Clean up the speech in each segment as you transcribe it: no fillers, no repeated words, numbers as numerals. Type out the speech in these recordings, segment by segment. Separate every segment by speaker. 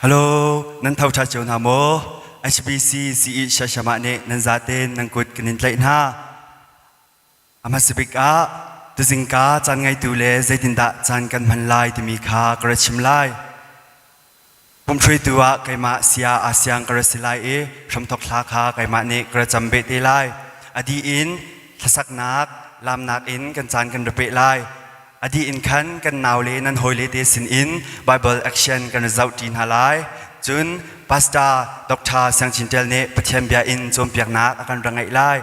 Speaker 1: Hello, nan tho ṭha cio hna maw? HBC CE Shashamah nih nan zaten nan kut kan in tlaih hna. A hmasa bik ah tuzingka caan ngeitu le zeitindah caan kan hman lai timi kha ka ra chim lai. Pumhruaitu ah keimah sia aa siang ka ra si lai i hramthok hla kha keimah nih ka ra cam beh te lai. A dih in hlasaknak, laamnak in kan caan kan ra peh lai. A dih in khan kan naule nan hawile te sinin Bible action kan ra zohṭi hna lai. Cun Pastor Dr. Siang Chin Ṭial nih Pathian bia in cawnpiaknak a kan ra ngeih lai.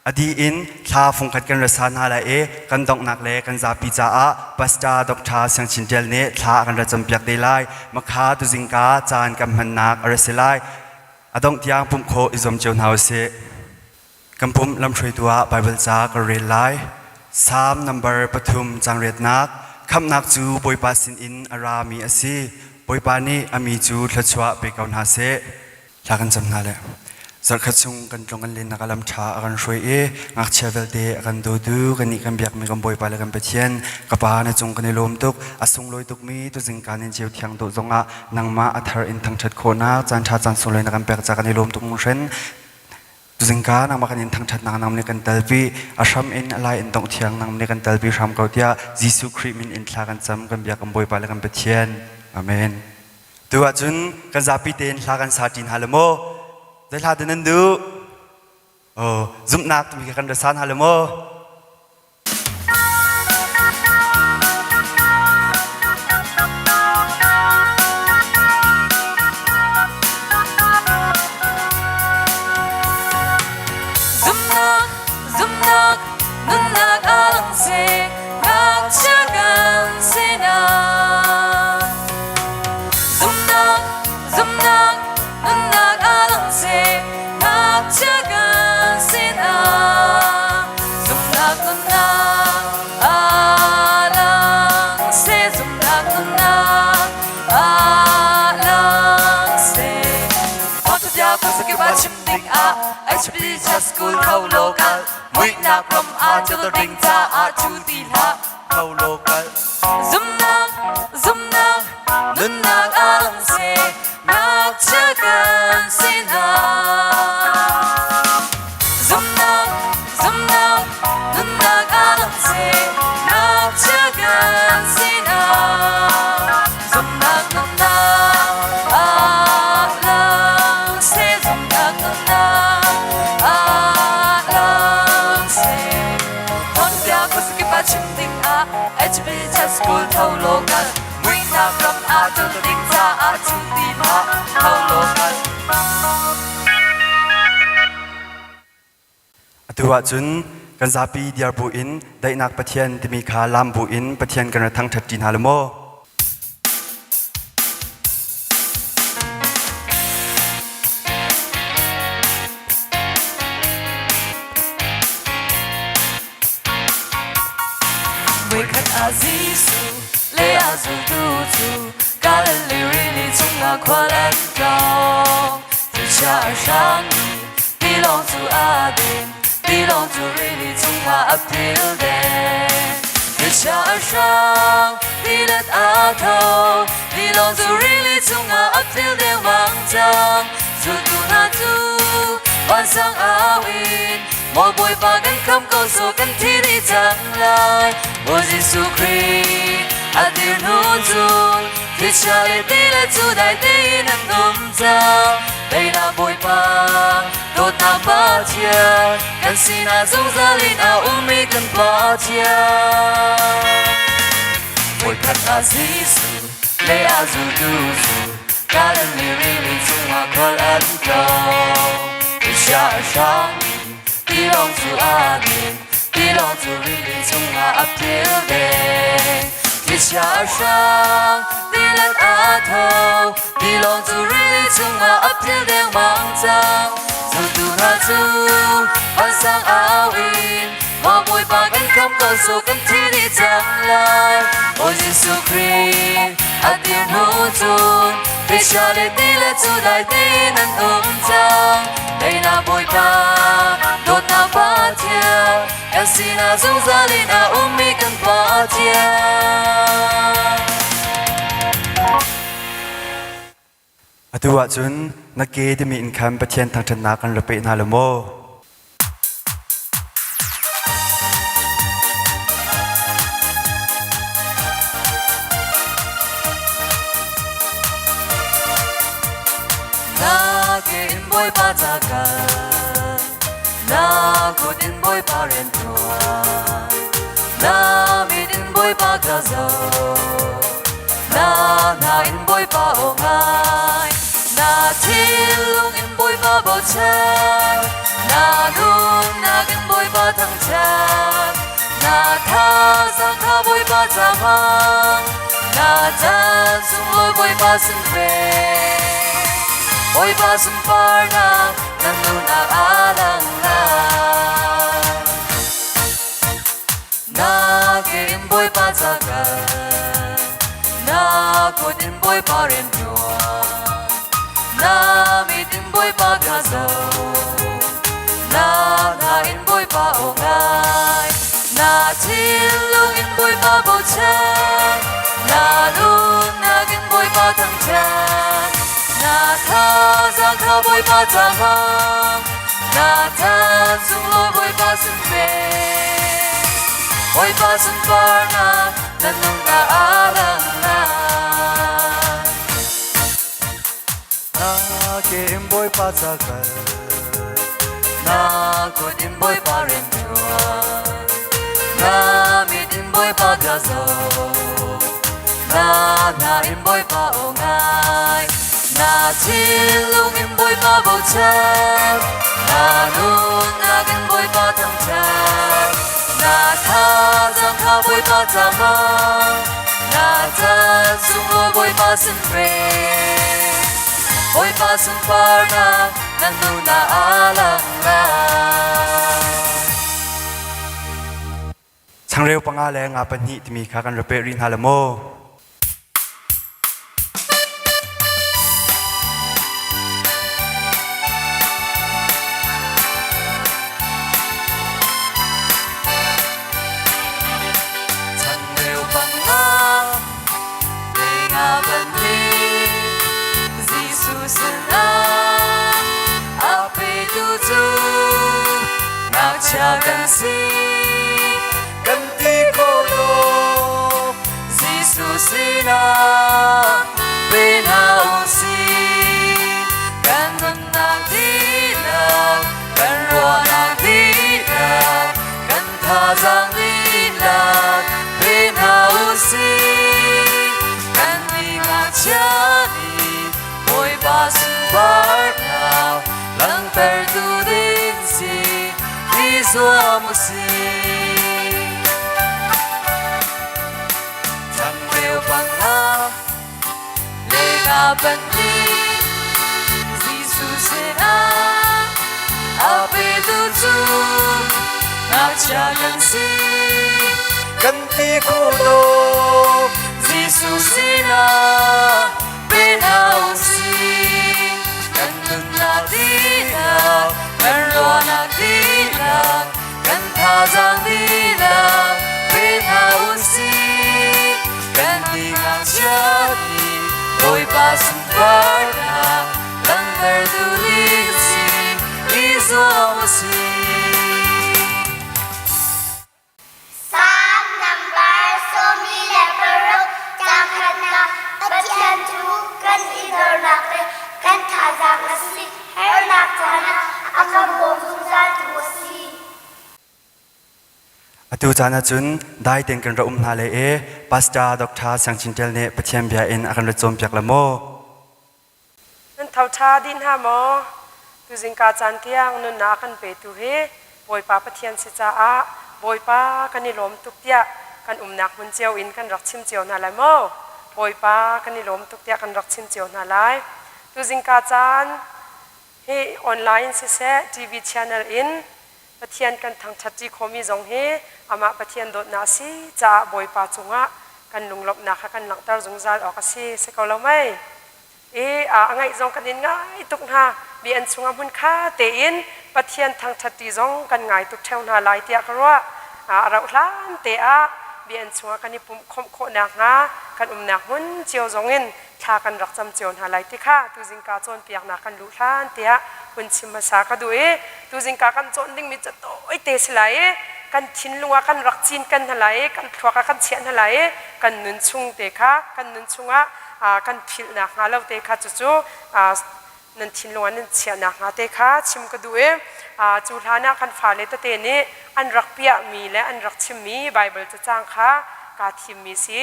Speaker 1: A dih in thla fungkhat kan ra sa hna lai i kan donghnak le kan zapi caah Pastor Dr. Siang Chin Ṭial nih thla a kan ra campiak te lai. Makha tuzingka caan kan hmannak a ra si lai. A dongh tiang pumh khawh i zuam cio hna usih. Kan pumh lamhruaitu ah Baibal ca ka rel lai. Salm nambar pathum caang riatnak Khamhnak cu Bawipa sinin a rami a si. Bawipa nih a mi cu thluachuah pe ko hna seh. Thla kan cam hna le zarhkhat chung kan tlung kan lennak ah lam ṭha a kan hruai i ngakchia vialte a kan dawtu kannih kan biakmi kan Bawipa le kan Pathian ka Pa na cung kan i lawm tuk. A sunglawi tukmi tuzing kaan in ceu thiang dawh zongah nangmah a thar in thangṭhat khawhnak caan ṭha caan sunglawi na kan pek ca kan i lawm tuk hringhran. Zingka nangmah kan in thangṭhatnak nang nih kan telpi, a hram in a lai in dongh thiang nang nih kan telpi hram ko tiah Jesuh Khrih min in thla kan cam kan biak kan Bawipa le kan Pathian. Amen. Tu ahcun kan zapi tein hla kan sa ṭi hna le maw? Zei hla dah nan duh? Oh, zumhnak timi kha kan ra sa hna le maw?
Speaker 2: Zumnak, zumnak, nunnak a lang seh, ngakchia kan sinak. Zumnak, zumnak, nunnak a lang seh, ngakchia kan sinak. Zumnak nunnak a lang seh, zumnak nunnak a lang seh. Thawngṭha khuazakip ah chim ding ah HB Church School tho local muihnak ram ah cu ding caah cu ti hlah
Speaker 3: tho local
Speaker 2: Zumnak, zumnak, nunnak a lang seh, ngakchia kan sinak. Zumnak, zumnak, nunnak a lang seh, ngakchia kan sinak. Zumnak nunnak a lang seh, zumnak nunnak a lang seh. Thawngpia khuazakip ah chim ding ah HB Church School tho local muihnak ram ah tul ding caah cu ti ma tho local.
Speaker 1: Atu ahcun kan zapi diar bu in daihnak Pathian timi kha lam bu in Pathian kan ra thangṭhat ṭi hna lo maw?
Speaker 2: Voikhat ah Jesuh le a zultu cu Galilee rili chungah khual an tlawng. Thlichia a hrang i tilawng cu aa din, tilawng cu rili chungah a pil deng. Thlichia a hrang, tilet aa tho, tilawng cu rili chungah a pil dengmang cang. Zultu hna cu vansang au in Maw Bawipa kan kham ko so kan thi dih cang lai. Maw Jesuh Khrih a dir hnu cun thlichia le ti le cu dai tein an um cang. Teinak Bawipa dawtnak Pathian kan sinah zungzal in a ummi kan Pathian. Voikhat ah Jesuh le a zultu cu Galilee rili cungah khual an tlawng. Thlichia a hrang i tilawng cu aa din, tilawng cu rili cungah a pil deng. Thlichia a hrang, tilet aa tho, tilawng cu rili cungah a pil dengmang cang. Zultu hna cu vansang au in Maw Bawipa kan kham ko so kan thi dih cang lai. Maw Jesuh Khrih a dir hnu cun thlichia le ti le cu dai tein an um cang. Teinak Bawipa dawtnak Pathian kan sinah zungzal in a ummi kan Pathian.
Speaker 1: Atu ahcun na ke timi in khan Pathian thangṭhatnak kan ra peh hna lo maw?
Speaker 2: Na ke in Bawipa ca kal, na kut in Bawipa rian ṭuan, na mit in Bawipa ka zoh, na hna in Bawipa aw ngai, na thinlung in Bawipa bochan, na nunnak in Bawipa thangṭhat, na thazaang kha Bawipa ca hmang, na caan sunglawi Bawipa sin pe. Bawipa sunparnak na nunnak aa lang lai. Na ke in Bawipa ca kal, na kut in Bawipa rian ṭuan, na mit in Bawipa kha zoh, na hna in Bawipa aw ngai, na thinlung in Bawipa bochan, na nunnak in Bawipa thangṭhat, na thazaang kha Bawipa ca hmang, na caan sunglawi Bawipa sin pe. Bawipa sunparnak na nunnak aa lang lai.
Speaker 3: Na ke in Bawipa ca kal,
Speaker 2: Na kut in Bawipa rian ṭuan, na mit in Bawipa ka zoh, na hna in Bawipa aw ngai, na thinlung in Bawipa bochan, na nunnak in Bawipa thangṭhat, na thazaang kha Bawipa ca hmang, na caan sunglawi Bawipa sin pe. Bawipa sunparnak nan nunah aa lang lai.
Speaker 1: Changreu panga le nga pahnih timi kha kan ra peh rih hna le maw?
Speaker 2: Changreu panga le nga pahnih Jesuh sinah a petu cu ngakchia kan si.
Speaker 3: Kan ti khawh lo.
Speaker 2: Jesuh sinah pe hna usih. Kan nunnak dihlak, kan ruahnak dihlak, kan thazaang dihlak pe hna usih. Kan mi ngakchia nih Bawipa sunparnak langhtertu ding si i zuam usih. Changreu panga le nga pahnih Jesuh sinah a petu cu ngakchia kan si.
Speaker 3: Kan ti khawh lo.
Speaker 2: Jesuh sinah pe hna usih. Kan nunnak dihlak, kan ruahnak dihlak, kan thazaang dihlak pe hna usih. Kan ti ngakchia nih Bawipa sunparnak langhter duhling si i zuam usih.
Speaker 4: Psalm nambar 16 caang khatnak Pathian cu kan i dornak le kan thazaang a si. Harnak caan ah a kan bawm zungzaltu a si.
Speaker 1: Atu caan ahcun dai tein kan ra um hna le e Pastor Dr. Siang Cin Ṭial nih Pathian bia in a kan ra cawnpiak la maw?
Speaker 5: Nan tho ṭha dih hna maw? Tuzingka caan tiang nunnak a kan petu hi Bawipa Pathian si caah Bawipa kan i lawm tuk tiah kan umnak hmun cio in kan rak chim cio hna lai maw? Bawipa kan i lawm tuk tiah kan rak chim cio hna lai. Tuzingka caan hi online siseh TV channel in Pathian kan thangṭhat ṭi khawhmi zong hi amah Pathian dawtnak a si caah Bawipa cungah kan lunglawmhnak kha kan langhter zungzal awk a si. Si ko lo mei? I a ngaih zong kan in ngai tuk hna. Mi an chungah hmun kha tein Pathian thangṭhat ṭi zong kan ngai tuk ṭheo hna lai tiah ka ruah. A rauh hlan te ah bia an chungah kan i pumh khawmh khawh nakhnga kan umnak hmun cio zong in thla. thla kan rak cam cio hna lai ti kha tuzingka cawnpiaknak kan luh hlan tiah hun chim hmasa ka duh i tuzingka kan cawn dingmi cu tawite si lai i kan thinlung ah kan rak cin kan hna lai i kan thluak ah kan chiah hna lai i kan nun chung te kha kan nun chungah kan philhnak hnga lo te kha cucu nan thinlung ah nan chiahnak hnga te kha chim ka duh i cu hlan ah kan fale tete nih an rak piahmi le an rak chimmi Baibal cacang kha kaa thimmi si.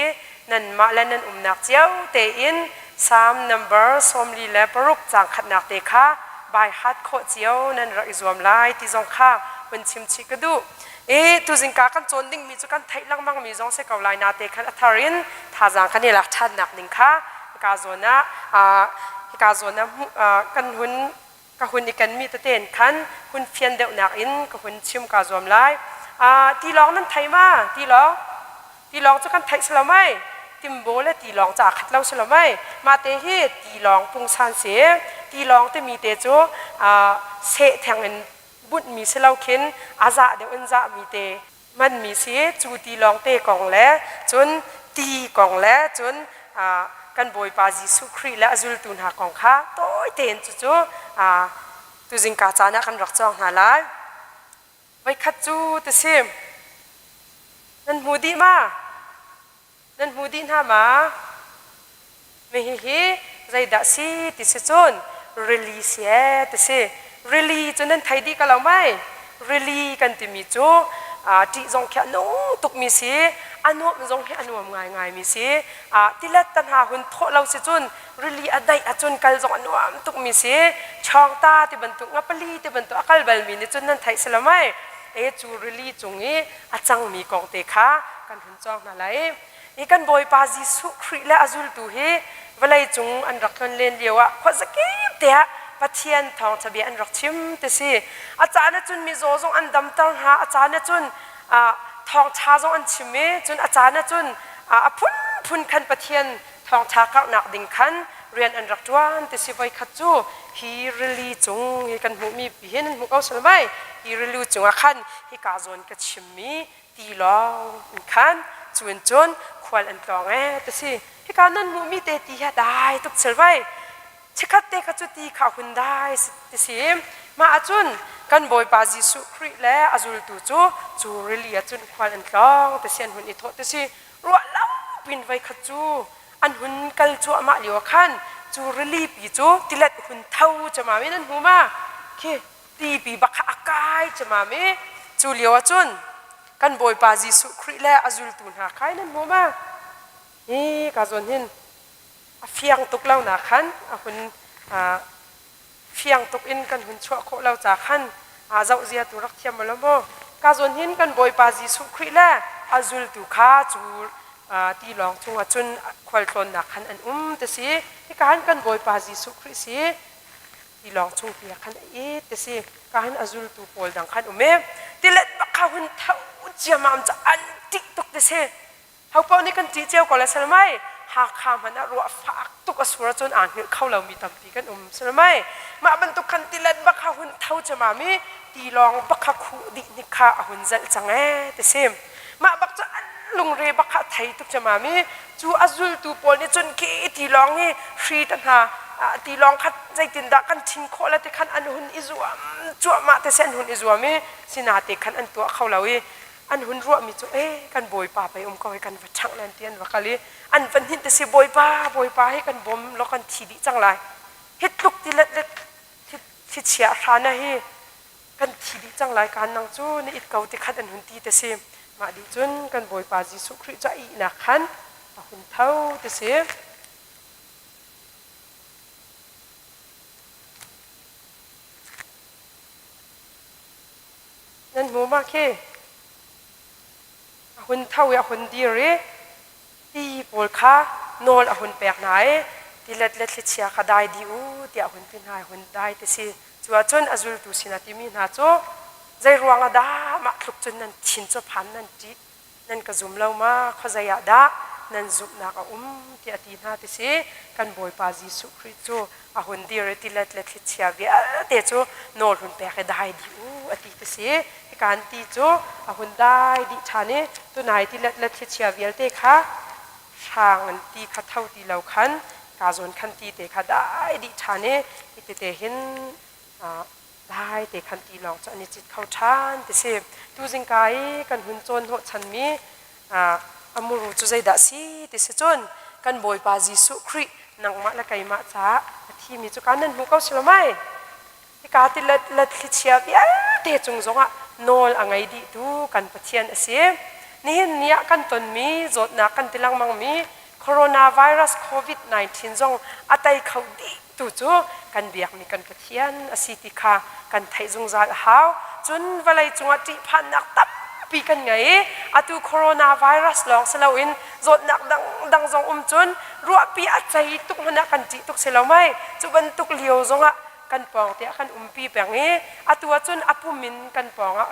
Speaker 5: Nanmah le nan umnak cio tein Psalm number 46 caang khatnak te kha bai hat khawh cio nan rak i zuam lai ti zong kha hun chim chih ka duh. I tuzingka kan cawn dingmi cu kan theih lengmangmi zong si ko lai nate khan a thar in thazaang kan i lak ṭhannak ding kha hika zawn ah hika zawn ah kan hun ka hun i kenmi tete in khan hun fian deuhnak in ka hun chim kaa zuam lai. Tilawng nan thei ma? Tilawng? Tilawng cu kan theih si lo mei? Timbo le tilawng ca khat lo si lo mei? Mah te hi tilawng pungsan si. Tilawng timi te cu seh theng in bunhmi si lo khin a zah deuh in zahmi te hmanmi si. Cu tilawng te kong le cun ti kong le cun kan Bawipa Jesuh Khrih le a zultu hna kong kha tawi tein cucu tuzingka caan ah kan rak cawng hna lai. Voikhat cu ti si. Nan hmu dih ma? Nan hmu dih hna ma? Mi hihi zeidah si ti si cun rili si ee ti si. Rili cu nan thei dih ko lo mei? Rili kan timi cu ṭih zong khi a nung tukmi si, a nuamh zong hi a nuam ngaingaimi si. Tilet ta hna hun thawh lo si cun rili a daih ahcun kal zong a nuam tukmi si. Chawngta ti bantuk, ngapali ti bantuk a kal balmi nih cun nan theih si lo mei? E cu rili cung i a cangmi kong te kha kan hun cawng hna lai. Hi kan Bawipa Jesuh Khrih le a zultu hi vawlei cung an rak tlon len lio ah khuazakip te ah Pathian thawngṭha bia an rak chim ti si. A caan ahcun mizaw zong an damter hna, a caan ahcun thawngṭha zong an chim i cun a caan ahcun a phunphun khan Pathian thawngṭha karhnak ding khan rian an rak ṭuan ti si. Voikhat cu hi rili cung hi kan hmuhmi pi hi nan hmu ko sal mai hi rili cungah khan hika zawn ka chimmi tilawng in khan cun cun khual an tlawng ee ti si hika nan hmuhmi te ti hi a dai tuk chel vai chikhat te kha cu ti kha hun dai ti si mah ahcun kan bawipa Jesuh Khrih le a zultu cu cu rili ah cun khual an tlawng ti si an hun i thawh ti si ruah lo pin voi khat cu an hun kal cuahmah lio ah khan cu rili pi cu tilet hun tho camam in an hmu ma khi tipi bak kha a kai camam i cu lio ah cun kan Bawipa Jesuh Khrih le a zultu hna kha in an hmu ma hi ka zawn hin a fiang tuk lo na khan a hun fiang tuk in kan hun chuah khawh lo ca khan zoh zia tu rak thiam lo maw ka zawn hin kan Bawipa Jesuh Khrih le a zultu kha cu tilawng chungah cun khualtlawnnak khan an um ti si hika han kan Bawipa Jesuh Khrih si tilawng chung pi ah khan a it ti si ka hin a zultu pawl dang khan um e tilet bak kha hun tho ciamam ca an ṭih tuk ti si hopaoh nih kan ṭih cio ko le salmai Hakha hmanh ah ruah fak tuk a sur ahcun aa hngilh kho lomi tampi kan um salmai mah bantuk khan tilet bak kha hun tho ciamam i tilawng bak kha khuh dih hnik kha a hun zelh cang ee ti si mah bak cu an lungre bak kha a thei tuk ciamam i cu a zultu pawl nih cun khi tilawng hi hri te hna tilawng kha zeitindah kan thin khawh le ti khan an hun i zuam cuahmah te si an hun i zuam i sinate khan an tuah kho lo i an hun ruahmi cu e kan bawipa pei um ko hi kan va ṭhangh len ti an va kal i an va hninh te si bawipa bawipa hi kan bawm law kan thi dih cang lai hi tluk ti let let thlichia hrana hi kan thi dih cang lai kaan nang cu na it ko ti khan an hun ti te si mah dih cun kan bawipa Jesuh Khrih cu a ihnak khan a hun tho ti si nan hmu ma khi a hun tho i a hun dir i ti pawl kha nawl a hun pek hna i tilet le thlichia kha dai dih u tiah a hun ti hna i hun dai ti si cu ahcun a zultu sinah timi hna cu zei ruang ah dah mah tluk cun nan thin cu phan nan ṭih nan ka zum lo ma khuazei ah dah nan zumhnak a um tiah a ti hna ti si kan Bawipa Jesuh Khrih cu a hun dir i tilet le thlichia vialte cu nawl hun pek i dai dih u a ti ti si Hikan ti cu a hun dai dih ṭhan i tunai tilet le thlichia vialte kha hrang in ti kha tho ti lo khan. Ka zawn khan ti te kha dai dih ṭhan i hi tete hin dai te khan ti lawng cu an i cit kho ṭhan ti si. Tuzingka i kan hun cawn hnawhchanmi a muru cu zeidah si ti si cun kan Bawipa Jesuh Khrih nangmah le keimah caah a thimi cu kan nan hmu ko si lo mei? Hika tilet le thlichia vialte cung zongah nawl a ngei dihtu kan Pathian a si. Nihin ni ah kan tonmi zawtnak kan ti lengmangmi coronavirus COVID-19 zong a tei kho dih tu cu kan biakmi kan Pathian a si ti kha kan theih zungzal a hau. Cun vawlei cungah ṭihphannak tampi kan ngei i atu coronavirus lawng si loin zawtnak dangdang zong um cun ruahpi a cei tuk hmanh ah kan ṭih tuk si lo mei. Cu bantuk lio zongah kan pawng te ah kan umpi peng i atu ahcun a pum in kan pawng ah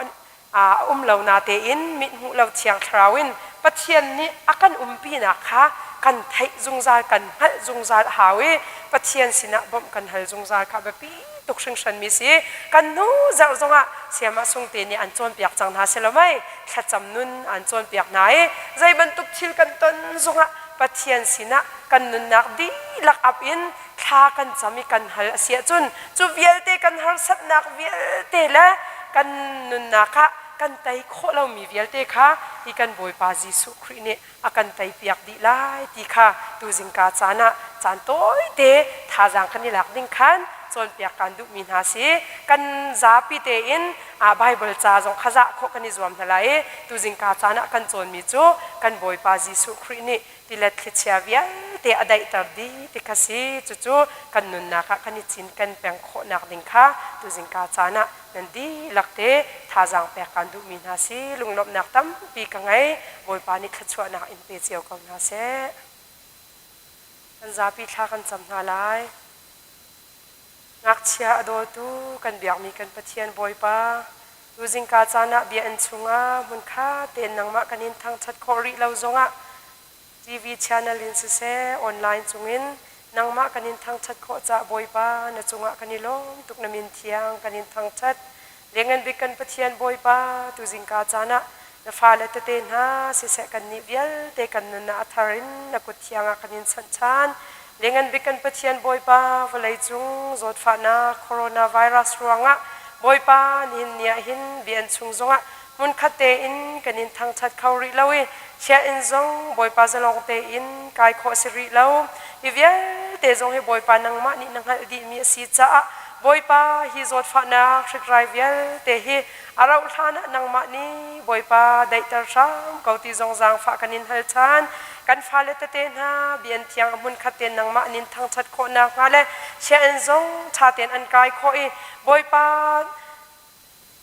Speaker 5: a um lo na tein mit hmuh lo thiang thlarau in Pathian nih a kan umpinak kha kan theih zungzal kan hngalh zungzal a hau i Pathian sinah bawmh kan hal zungzal kha biapi tuk hringhran mi si. Kan hnu zarh zongah Siamah Sungte nih an cawnpiak cang hna si lo mei? Thlacam nun an cawnpiak hna i zei bantuk thil kan ton zongah Pathian sinah kan nunnak dihlak ap in thla kan cam i kan hal a si ahcun cu vialte kan harsatnak vialte le kan nunnak ah kan tei khawh lomi vialte kha hi kan Bawipa Jesuh Khrih nih a kan teipiak dih lai ti kha tuzingka caan ah caan tawite thazaang kan i lak ding khan cawnpiak kan duhmi hna si. Kan zapi tein Bible ca zong kha zah khawh kan i zuam hna lai i tuzingka caan ah kan cawnmi cu kan Bawipa Jesuh Khrih nih tilet thlichia vialte a daihter dih ti kha si. Cucu kan nunnak ah kan i cinken peng khawhnak ding kha tuzingka caan ah nan dihlak te thazaang pek kaan duhmi hna si. Lunglawmhnak tampi ka ngei. Bawipa nih thluachuahnak in pe cio ko hna seh. Kan zapi thla kan cam hna lai. Ngakchia a dawtu kan biakmi kan Pathian Bawipa, tuzingka caan ah biakinn chungah hmunkhat tein nangmah kan in thangṭhat khawh rih lo zongah TV channel in siseh, online cungin nangmah kan in thangṭhat khawh caah Bawipa na cungah kan i lawm tuk na min thiang kan in thangṭhat. Lianngan bik kan Pathian Bawipa, tuzingka caan ah na fale tete hna siseh kannih vialte kan nun ah a thar in na kut thiang ah kan in chanh ṭhan. Lianngan bik kan Pathian Bawipa, vawleicung zawtfahnak coronavirus ruangah Bawipa nihin ni ah hin bian chung zongah hmunkhat tein kan in thangṭhat kho rih lo i sianginn zong Bawipa zalong tein kai khawh si rih lo. Hi vialte zong hi Bawipa nangmah nih na hngalh dihmi a si caah Bawipa hi zawtfahnak hrikrai vialte hi a rauh hlan ah nangmah nih Bawipa daihter hram ko ti zong zaangfah kan in hal ṭhan. Kan fale tete hna bian thiang a hmunkhat tein nangmah nin thangṭhat khawh nakhnga le sianginn zong ṭha tein an kai khawh i Bawipa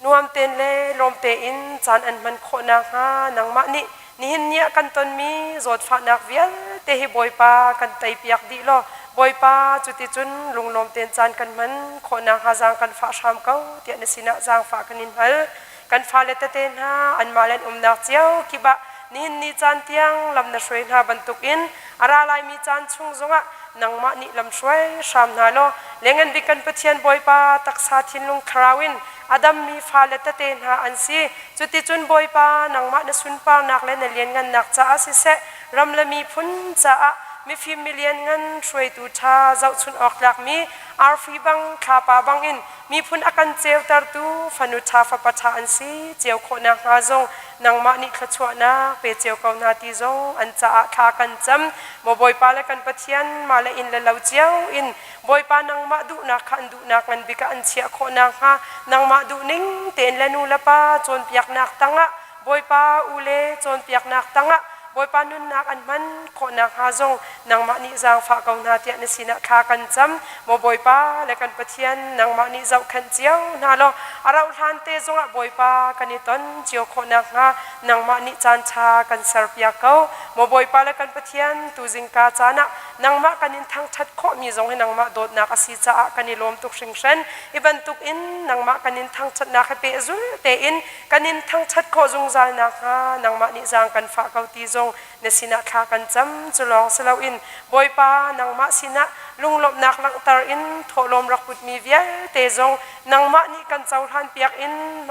Speaker 5: nuam tein le lawm tein caan an hman khawh nakhnga nangmah nih nihin ni ah kan tonmi zawtfahnak vialte hi Bawipa kan teipiak dih law Bawipa cuticun lunglawm tein caan kan hman khawh nakhnga zaang kan fah hram ko tiah na sinah zaangfah kan in hal. Kan fale tete hna anmah le an umnak cio kip ah nihin ni caan tiang lam na hruai hna bantukin a ra laimi caan chung zongah nangmah nih lam hruai hram hna law lengan bik kan Pathian Bawipa taksa thinlung thlarau in a dammi fale tete hna an si. Cuticun Bawipa nangmah na sunparnak le na lianngannak caah siseh ram le miphun caah mifim milianngan hruaitu ṭha zohchunh awk tlakmi arfi bang thlapa bangin miphun a kan ceutertu fanu ṭha fapa ṭha an si cio khawh nakhnga zong nangmah nih thluachuahnak pe cio ko hna ti zong an caah thla kan cam. Maw Bawipa le kan Pathian mah le inn le lo cio in Bawipa nangmah duhnak kha an duhnak ngan bik ah an chiah khawh nakhnga nangmah duhning tein le nu le pa cawnpiaknak tangah Bawipa u le cawnpiaknak tangah Bawipa nunnak an hman khawh nakhnga zong nangmah nih zaangfah ko hna tiah na sinah thla kan cam. Maw Bawipa le kan Pathian nangmah nih zohkhenh cio hna law a rauh hlan te zongah Bawipa kan i ton cio khawh nakhnga nangmah nih caan ṭha kan serpiak ko. Maw Bawipa le kan Pathian tuzingka caan ah nangmah kan in thangṭhat khawhmi zong hi nangmah dawtnak a si caah kan i lawm tuk hringhran. Hi bantukin nangmah kan in thangṭhatnak hi pehzul tein kan in thangṭhat khawh zungzal nakhnga nangmah nih zaang kan fah ko ti zong na sinah thla kan cam. Cu lawng si loin Bawipa nangmah sinah lunglawmhnak langhter in thawhlawm rak putmi vialte zong nangmah nih kan cohlanpiak in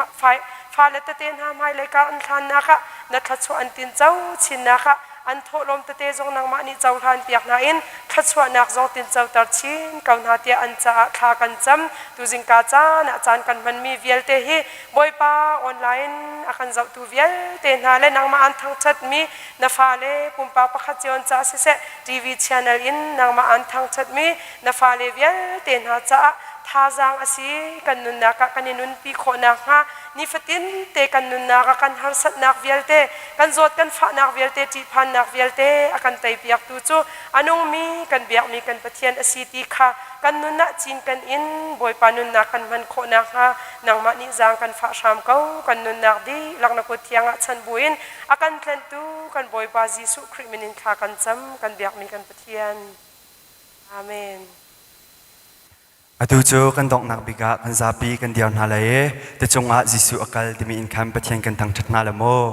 Speaker 5: fale tete hna hmailei kar an hlannak ah na thluachuah an tinco chinnak ah. An thawhlawm tete zong nangmah nih cohlan piak hna in thluachuahnak zong tincoter chin ko hna tiah an caah thla kan cam. Tuzingka caan ah caan kan hmanmi vialte hi Bawipa online a kan zohtu vialte hna le nangmah an thangṭhatmi na fale pumpak pakhat cio an caah siseh TV channel in nangmah an thangṭhatmi na fale vialte hna caah thazaang a si kan nunnak ah kan i nunpi khawh nakhnga nifatin te kan nunnak ah kan harsatnak vialte kan zawt kan fahnak vialte ṭihphannak vialte a kan teipiaktu cu a nungmi kan biakmi kan Pathian a si ti kha kan nun ah cin kan in Bawipa nunnak kan hman khawh nakhnga nangmah nih zaang kan fah hram ko kan nunnak dihlak na kut thiang ah chanh buin a kan tlenhtu kan Bawipa Jesuh Khrih min in thla kan cam kan biakmi kan Pathian Amen.
Speaker 1: Atu cu kan donghnak bik ah kan zapi kan dir hna lai i ti cungah Jesuh a kal timi in khan Pathian kan thangṭhat hna la maw?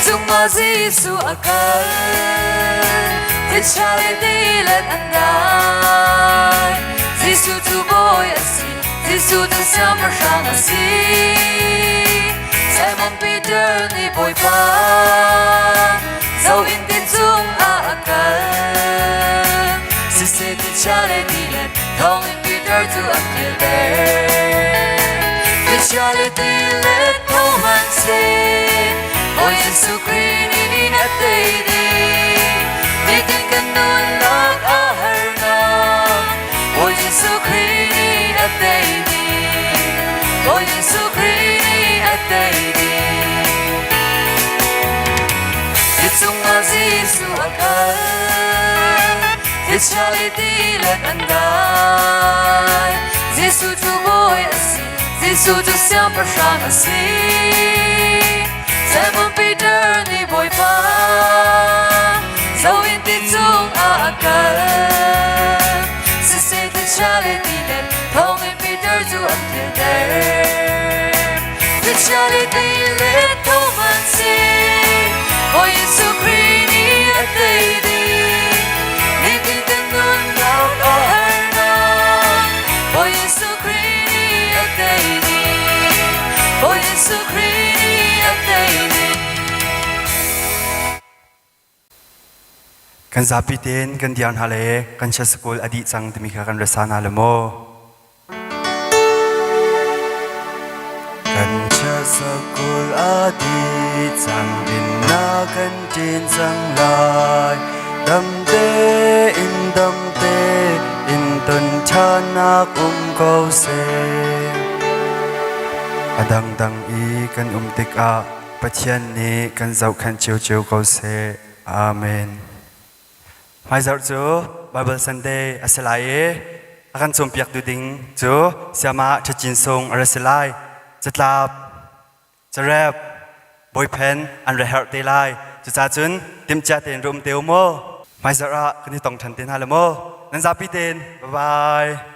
Speaker 2: Cungah Jesuh a kal, Thisa le tilet an dai. Jesuh cu Bawi a si, Jesuh cu siangpahrang a si. Simon Peter nih Bawipa, zo in ti cungah a kal. Siseh thisa le tilet thawngin Peter cu a kilter. Thisa le tilet tho hmanhseh, Bawi Jesuh Khrih nih a tei dih. Nitin kan nunnak a harnak, Bawi Jesuh Khrih nih a tei dih. Bawi Jesuh Khrih nih a tei dih. Ti cungah Jesuh a kal, thisa le tilet an dai. Jesuh cu Bawi a si, Jesuh cu siangpahrang a si. Simon Peter nih Bawipa, zo in ti cungah a kal. Siseh thisa le tilet thawngin Peter cu an thilter. Thisa le tilet tho hmanhseh, Bawi Jesuh Khrih nih a tei dih. Nitin kan nunnak a harnak, Bawi Jesuh Khrih nih a tei dih. Bawi Jesuh Khrih nih a tei dih.
Speaker 1: Kan zapi tein kan diar hna le kan church school a dih cang timi kha kan rasa hna le maw? Kan church school a dih cang in na kan ṭin cang lai. Dam tein dam tein ton ṭhannak um ko seh. A dangdang i kan um tikah Pathian nih kan zohkhenh ciocio ko seh. Amen. Hmaizarh cu Bible Sunday a si lai i a kan cawnpiaktu ding cu Sayama Ṭhacin Sung a ra si lai. Catlap, carep, bawiphen an ra herh te lai. Cucaah cun timhcia tein rum te u mu. Hmaizarh ah kan i tong ṭhan te hna le mu. Nan zapi tein. Bye bye.